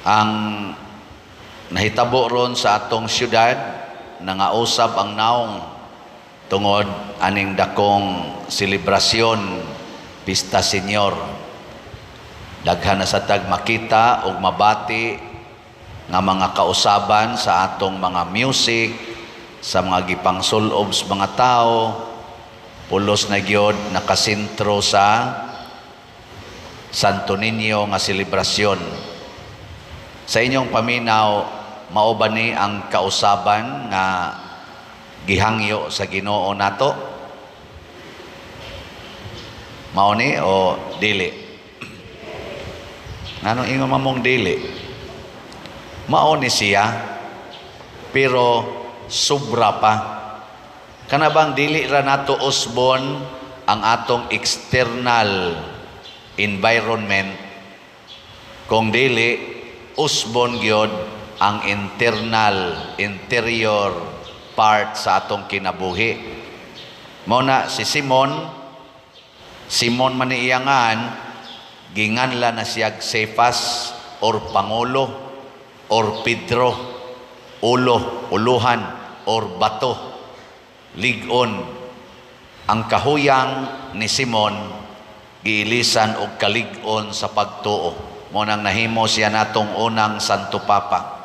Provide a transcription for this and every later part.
Ang nahitabo ron sa atong syudad, nangausab ang naong tungod aning dakong selebrasyon, Pista Senior. Daghan na sa tag makita ug mabati nga mga kausaban sa atong mga music, sa mga gipangsulob sa mga tao, pulos na gyud nakasentro sa Santo Niño nga selebrasyon. Sa inyong paminaw, mao ba ni ang kausaban nga gihangyo sa Ginoo nato? Mao ni o dili? Nganong ingon mamong dili? Mao ni siya, pero sobra pa. Kana bang dili ra nato usbon ang atong external environment, kung dili usbon gyud ang internal, interior part sa atong kinabuhi. Mao na si Simon, Simon man ni iyangan, ginganla na siyag Cephas or Pangulo or Pedro, ulo, uluhan or bato, ligon. Ang kahuyang ni Simon giilisan og kalig-on sa pagtuo. Mao nang nahimo siya natong unang Santo Papa.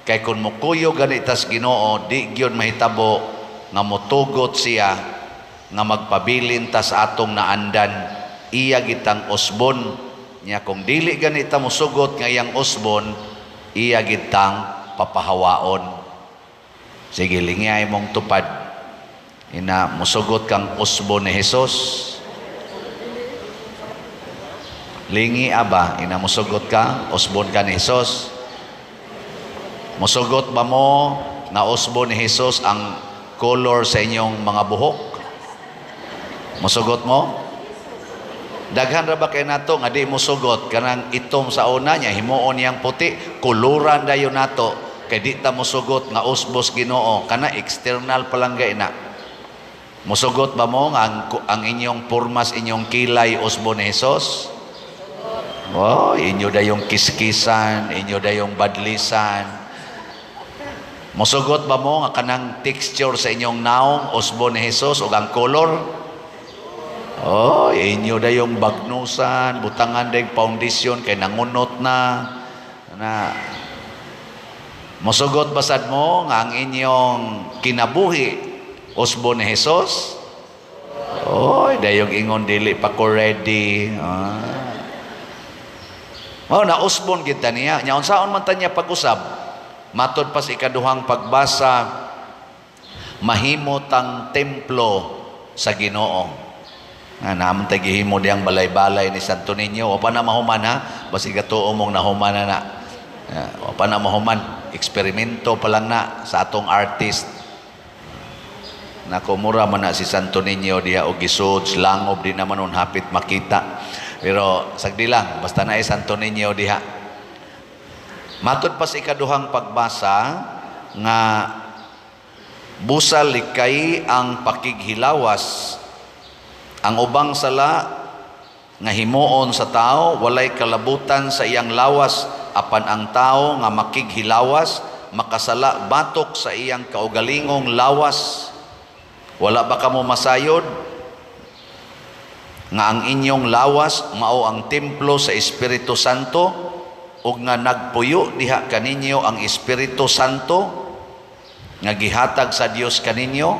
Kay kung mukuyog gani tas Ginoo, di gyud mahitabo nga motugot siya nga magpabilin ta sa atong naandan. Iya gitang usbon niya. Kung dili gani ta mosugot nga iyang usbon, iya gitang papahawaon. Sige, lingay mong tupad. Ina, musugot kang usbon ni Jesus? Lingi aba, ina, musugot ka, usbon ka ni Jesus? Musugot ba mo nga usbon ni Jesus ang color sa inyong mga buhok? Musugot mo? Daghan ra ba kay nato nga di musugot kanang itom sa una niya himuon niyang puti, kuluran dayon nato kay di ta musugot nga usbos Ginoo kana external palangga ina. Musugot ba mo nga ang inyong pormas, inyong kilay, usbo ni Jesus? Oh, inyo dayong kiskisan, inyo dayong badlisan. Musugot ba mo nga kanang texture sa inyong naong usbo ni Jesus ug ang color? Oh, inyo dayong bagnusan, butangan dayong foundation kay nangunot na. Na musugot basad mo nga ang inyong kinabuhi usbo ni Jesus? Oh, dayong ingon dili pa ko ready. Ah. Mao na usbon kita niya. Nya unsaon man ta niya pag-usab? Matod pa sa ikaduhang pagbasa, mahimo tang templo sa Ginoo. Nga naman tay gihimo diyang balay-balay ni Santo Niño. Wa pa na mahuman ha. Basig gatuo mong nahuman na na. Wa pa na mahuman. Eksperimento pa lang na sa atong artist. Nako, mura man na si Santo Niño diha og gisud, langob, di naman nun hapit makita. Pero sagdi lang, basta na Santo Niño diha. Matod pa sa ikaduhang pagbasa nga busa likay ang pakighilawas. Ang ubang sala nga himuon sa tao walay kalabutan sa iyang lawas, apan ang tao nga makighilawas makasala batok sa iyang kaugalingong lawas. Wala ba kamo masayod nga ang inyong lawas mao ang templo sa Espiritu Santo ug nga nagpuyo diha kaninyo ang Espiritu Santo nga gihatag sa Dios kaninyo?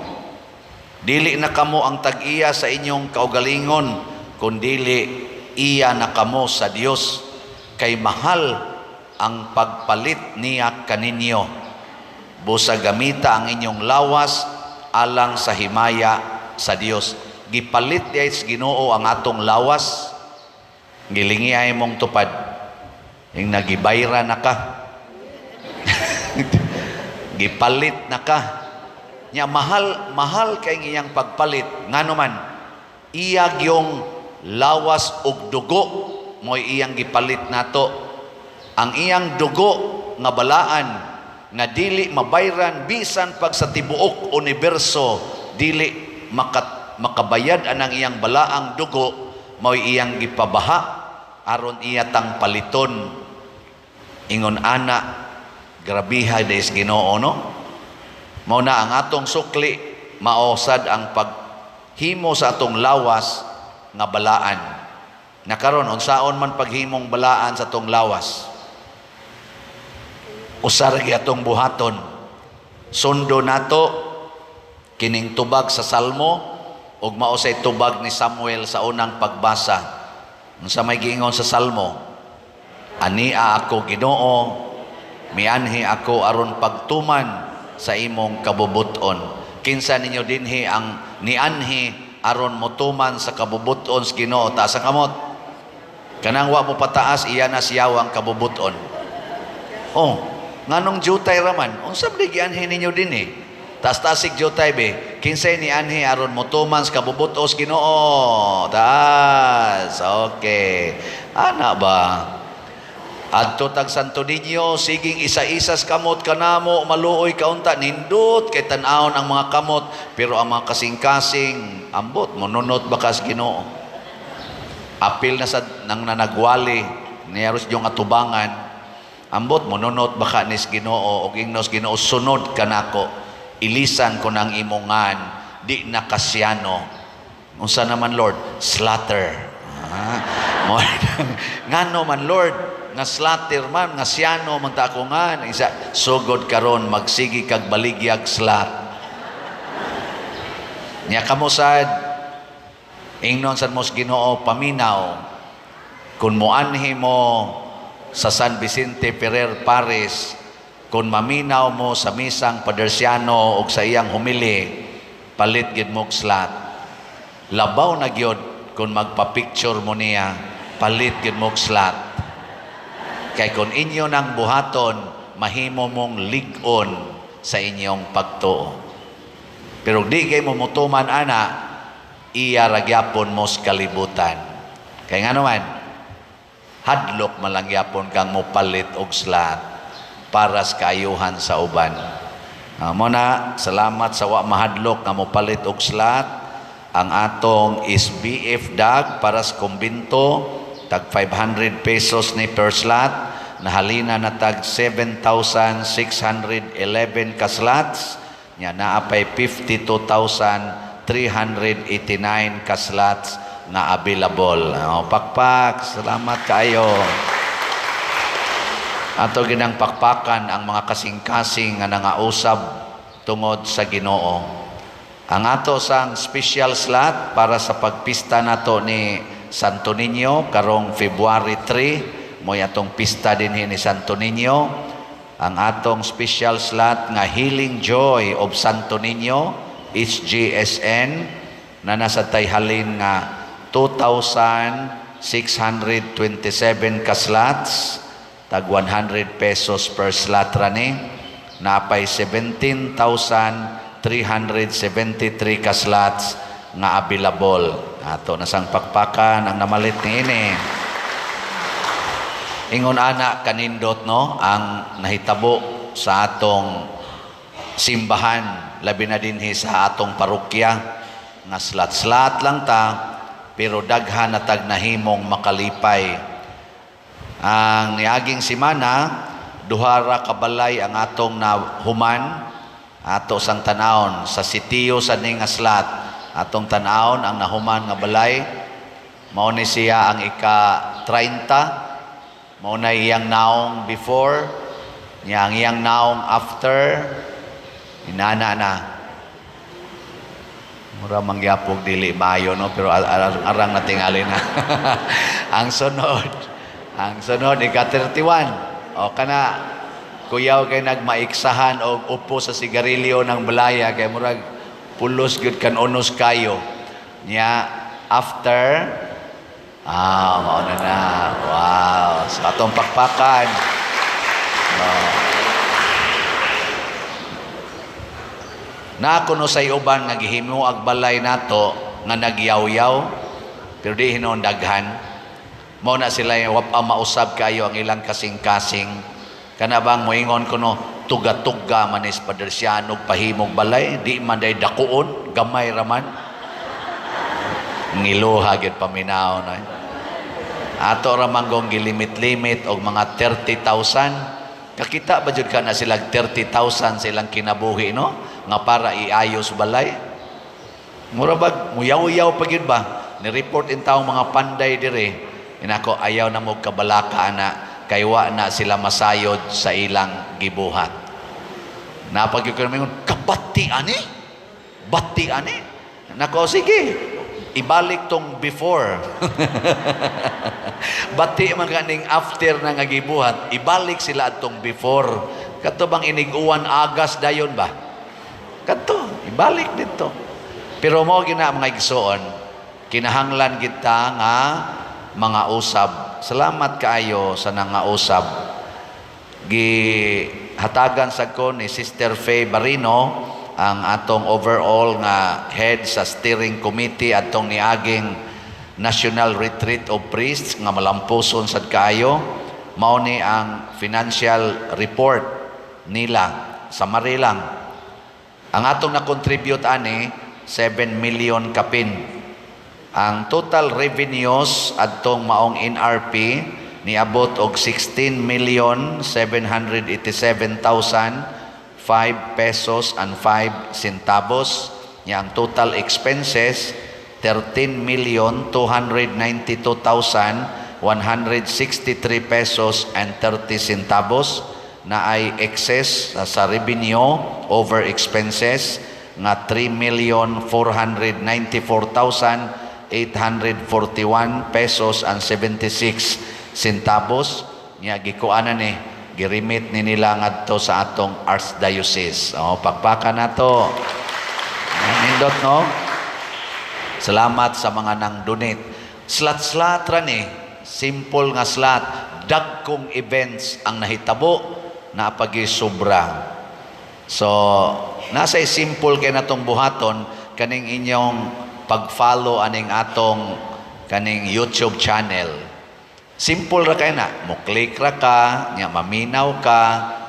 Dili na kamo ang tag-iya sa inyong kaugalingon, kundili iya na kamo sa Dios, kay mahal ang pagpalit niya kaninyo. Busa gamita ang inyong lawas alang sa himaya sa Dios. Gipalit diay sa Ginoo ang atong lawas. Gilingi ay mong tupad. Yung nagibayra na ka. Gipalit na ka. Nya mahal, mahal kay iyang pagpalit. Ngano man, iya gyong lawas ug dugo mo'y iyang gipalit nato. Ang iyang dugo nga balaan nga dili mabayran bisan pag sa tibuok universo dili makabayad anang iyang balaang dugo, mo'y iyang gipabaha aron iya tang paliton. Ingon ana, grabiha des Ginoo, no? Mao na ang atong sukli mao sad ang paghimo sa atong lawas nga balaan. Na karon, unsaon man paghimong balaan sa atong lawas? Usa ra gyud atong buhaton. Sundo nato kining tubag sa Salmo ug mao say tubag ni Samuel sa unang pagbasa. Unsa may giingon sa Salmo? "Ania ako, Ginoo, mianhi ako aron pagtuman sa imong kabubuton." Kinsa ninyo dinhi ang nianhi aron motuman sa kabubuton sa Ginoo? Taas ang kamot. Kanang wa mo pataas, iya na siyaw ang kabubuton. Oh, nganong jutay raman? Unsa man gianhi ninyo dinhi? Taas-taasig jutay be. Kinsay nianhi aron motuman sa kabubuton sa Ginoo? Taas. Okay. Ana ba? Adto tag Santo Niño, siging isa-isas kamot kanamo, maluoy kaunta, nindot kay tan-awon ang mga kamot, pero ang mga kasing-kasing, ambot, monunot bakas Ginoo. Apil na sa nang nanagwali, niyaros yung atubangan, ambot, monunot baka nis Ginoo, og ingnos Ginoo, "Sunod kanako, ilisan ko ng imongan, di na kasyano." "Unsa naman, Lord?" "Slaughter." Ah, ngano man, Lord, nga slaughter man, nga siyano man ta ako nga isa? "Sugod karon magsigi kag baligyag slot." Nya kamo sad, ingnon sad mo sa Ginoo, paminaw kung moanhi mo sa San Vicente Ferrer Parish. Kung maminaw mo sa misang Padersiano og sa iyang homily, palit gid mo og slot. Labaw na gyud kung magpa-picture mo niya, palit gid mo og slot. Kay kung inyo nang buhaton, mahimo mong lig-on sa inyong pagtuo. Pero di kay mo mutuman ana, iya ra gyapon mo sa kalibutan. Kay nga naman, hadlok man lang gyapon kang mopalit og slot para sa kaayuhan sa uban. Mo na, salamat sa wa mahadlok nga mopalit og slot. Ang atong SBF dag para sa kumbinto, tag 500 pesos ni per slot, nahalina na tag 7,611 ka slots, nya naa pay 52,389 ka slots nga available. Oh, pakpak, salamat kaayo. Ato ginang pakpakan ang mga kasing-kasing nga nangausab tungod sa Ginoo. Ang ato sang special slot para sa pagpista nato ni Santo Niño karong February 3, mo'y atong pista dinhi ni Santo Niño. Ang atong special slot nga Healing Joy of Santo Niño, HJSN, na nasa tayhalin nga 2,627 ka slots, tag 100 pesos per slot rani, napay 17,373 ka slots nga available. Ato nasang pakpakan ang namalit ni ini. Ingon ana kanindot, no, ang nahitabo sa atong simbahan, labi na dinhi sa atong parokya, nga slat-slat lang ta pero daghan na tag nahimong makalipay. Ang niaging simana, duha ra ka balay ang atong nahuman. Ato sang tanawon sa sitiyo sa ning nga slot. Atong tanawon ang nahuman nga balay. Mao ni siya ang ika 30. Mao na iyang naong before, niya ang iyang naong after, inana na. Mura mangyapog dili maayo, no, pero arang natingali na. Ang sunod ika 31. O kana kuyaw kay nagmaiksahan og upo sa sigarilyo ng balaya kay murag pulos gyud kan unos kayo. Nya after, ah, mao na na. Wow, sa atong pakpakan. Oh. Na kuno say uban nga gihimo ag balay nato nga nagyaw-yaw pero di hinuon daghan. Mao na sila yung wapa mausab kayo ang ilang kasing-kasing. Kana bang moingon kuno, tuga-tuga manis Padersiano pahimog balay, di man day dakuon, gamay raman. Ngiluha gyud paminaw na. Ato ra manggong gilimit-limit og mga 30,000. Kakita ba jud ka na sila 30,000 sa ilang kinabuhi, no? Nga para iayos balay. Mura bag muyaw-yaw pa gyud ba? Ni-report in taong mga panday dire. Inako, ayaw na mo kabalaka ana kay wa na sila masayod sa ilang gibuhat. Napag ko mingon, "Kabati ani? Bati ani?" Nako, sige, ibalik tong before. Bati man kaning after na nga gibuhat, ibalik sila atong before. Kato bang inig-uwan agas dayon ba? Kato, ibalik dito. Pero mo gina, mga igsoon, kinahanglan kita nga mga usab. Salamat kaayo sa nangausab. Gihatagan sa ko ni Sister Faye Barino, ang atong overall nga head sa steering committee atong niaging National Retreat of Priests nga malampuson sad kaayo. Mao ni ang financial report nila sa lang. Ang atong na-contribute ani, 7 million kapin. Ang total revenues adtong maong NRP niabot og 16 million 787,005 pesos and 5 centavos. Nya ang total expenses, 13 million 292,163 pesos and 30 centavos, na ay excess sa revenue over expenses nga 3 million 494,841 pesos and 76 centavos. Nya gikuanan ni, giremit ni nila ngadto sa atong Archdiocese. Oh, pakpakan nato. Nindot, no? Salamat sa mga nang donate. Slat-slat ra ni, simple nga slat, dagkong events ang nahitabo na sobra. So, nasa simple kay natong buhaton kaning inyong pag-follow aning atong kaning YouTube channel. Simple ra kay na, mo click ra ka, nya maminaw ka,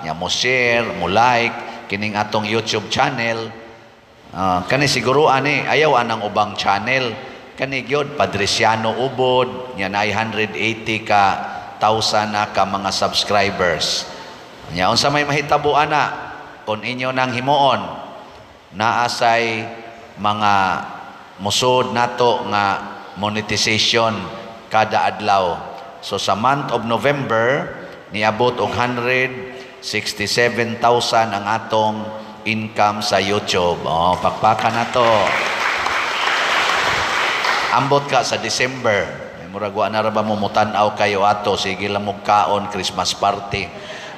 nya mo share, mo like kining atong YouTube channel. Kani siguro ani ayaw anang ubang channel. Kani gyud Padriciano Ubod, nya 980 ka thousand na ka mga subscribers. Nya unsa may mahitabo ana kung inyo nang himuon, naa say mga musod nato nga monetization kada adlaw. So sa month of November, niabot og 167,000 ang atong income sa YouTube. Oh, pakpakan nato. Ambot ka sa December. Ay, murag wa na ra ba mo mutan-aw kayo ato, sige lang mo kaon Christmas party.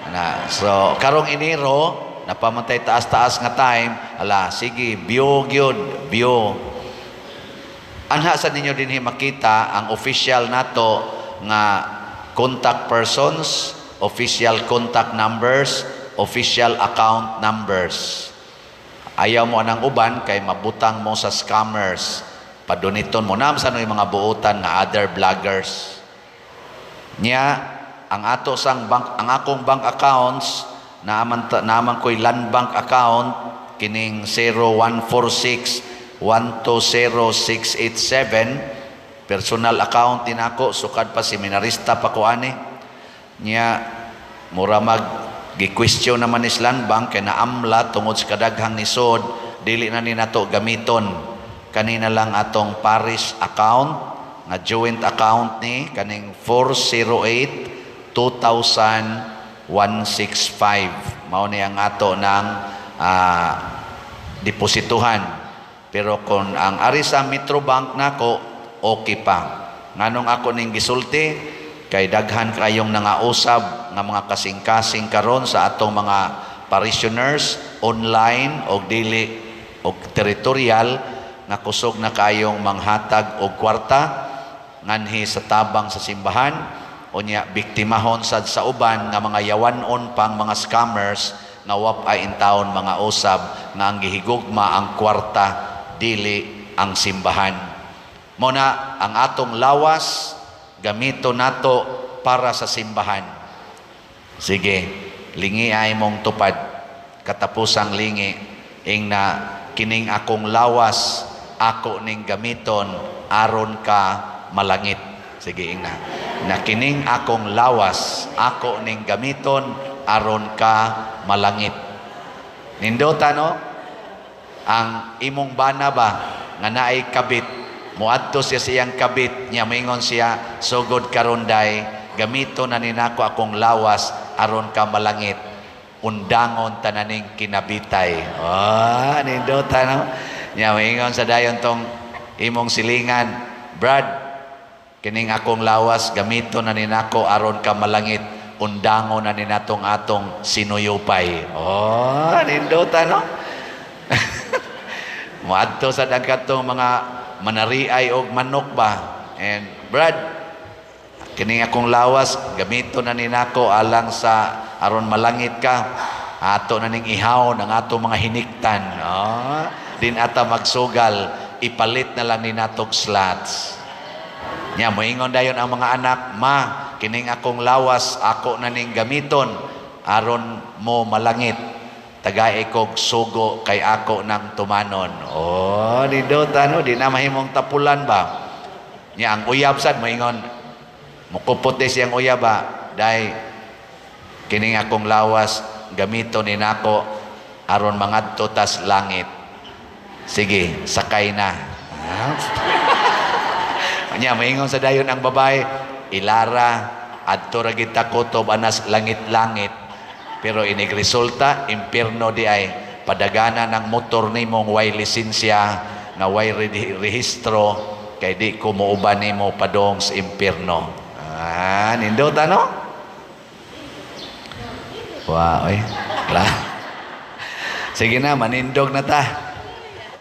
Na, so karong Enero, napamatay taas-taas nga time, ala sige, view gyud, view. Anha sa ninyo dinhi makita ang official nato nga contact persons, official contact numbers, official account numbers. Ayaw mo anang uban kay mabutang mo sa scammers. Padoniton mo nam sa yung mga buotan nga other vloggers. Nya ang ato sang bank, ang akong bank accounts, naaman ko'y Land Bank account kining 0146 120687, personal account din ako sukad pa seminarista pa ko ani. Nya mura mag gi-question naman ni Land Bank kay naamla tungod sa kadaghang nisod, dili na ni nato gamiton. Kanina lang atong parish account nga joint account ni kaning 408 2165, mao ni ang ato ng deposituhan. Pero kung ang ari sa Metro Bank nako, okay pa. Nganong ako ning gisulti kay daghan kayong nangausab nga mga kasing-kasing karon sa atong mga parishioners online og dili og territorial nga kusog na kayong manghatag og kwarta nganhi sa tabang sa simbahan. Unya biktimahon sad sa uban nga mga yawanon pang mga scammers nga wap ay intawon mga usab nga ang gihigugma ang kwarta, dili ang simbahan. Mo na ang atong lawas gamito nato para sa simbahan. Sige, lingi ay mong tupad katapusang lingi ing na kining akong lawas ako ning gamiton aron ka malangit. Sige, ingna. Na kining akong lawas, ako ning gamiton aron ka malangit. Nindota, no? Ang imong bana ba nga naay kabit, muadto siya sa iyang kabit niya, moingon siya, "Sugod karon day, gamito na ninako akong lawas aron ka malangit. Undangon tananing kinabitay." Ah, nindota, no? Nya moingon sa dayon tong imong silingan, "Brad, kining akong lawas gamito na ninako aron ka malangit. Undangon na ninatong atong sinuyupay." Oh, nindota, no? Moadto sa katong mga manariay og manok ba. And, "Brad, kining akong lawas gamito na ninako alang sa aron malangit ka. Ato na ning ihaw ng ato mga hiniktan." Oh, din ata magsugal, ipalit na lang ni natog slots. Nya moingon dayon ang mga anak, "Ma, kining akong lawas ako na ning gamiton aron mo malangit. Tagai kog sugo kay ako nang tumanon." Oh, nindot, ano, di na mahimong tapulan ba. Nya ang uyab sad moingon, mukupot di siyang uyab ba, "Day, kining akong lawas gamiton ni nako aron mangadto tas langit. Sige, sakay na." Nya moingon sa dayon ang babae, "Ilara, adto ra gid ta kutob anas langit-langit." Pero inig resulta, impierno di ay padagana ng motor nimong way lisensya, nga way rehistro, kay di ko muuban nimo padong sa impierno. Ah, nindot, ano? Wow, oy. La. Sige na, manindog na ta.